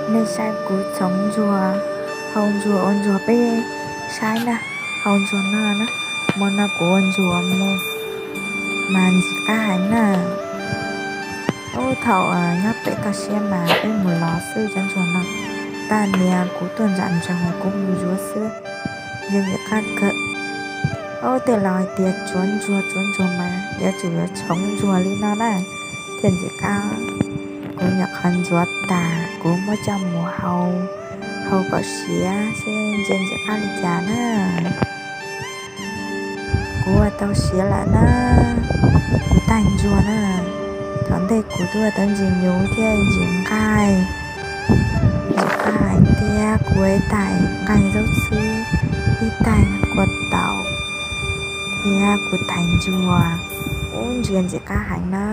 Nej saib kuv txhoov ntsuag, hau ntsuag ua ntsuag peb saib na, hau ntsuag no na, hmo no kuv ua ntsuag mus mas ntxim qab heev na. Ub, thaum nyob pem toj siab mas peb mus los xwb cov ntsuag no, tag niag kuv tuaj ntsam ntsoog kuv mus zuav xwb, ntsia ntxim qab kawg. Ub, tej laus hais tias tsuav ntsuag tsuav ntsuag mas yuav tsum yuav txhoov ntsuag li no na thiaj ntxim qab. Kuv nyuam qhuav ntxuav tas kuv muab coj mus hau, hau kom siav seb ntsia ntxim qab li cas na. Kuv ua tau siav lawm na, kuv taig ntsuag na. Thaum ntej kuv twb ua tau ntsis nyuv thiab ntsis nqaij, ntxim qab heev thiab kuv ib taig nqaij zaub xwb, ib taig kua taum thiab kuv taig ntsuag. Ub, ntsia ntxim qab heev na.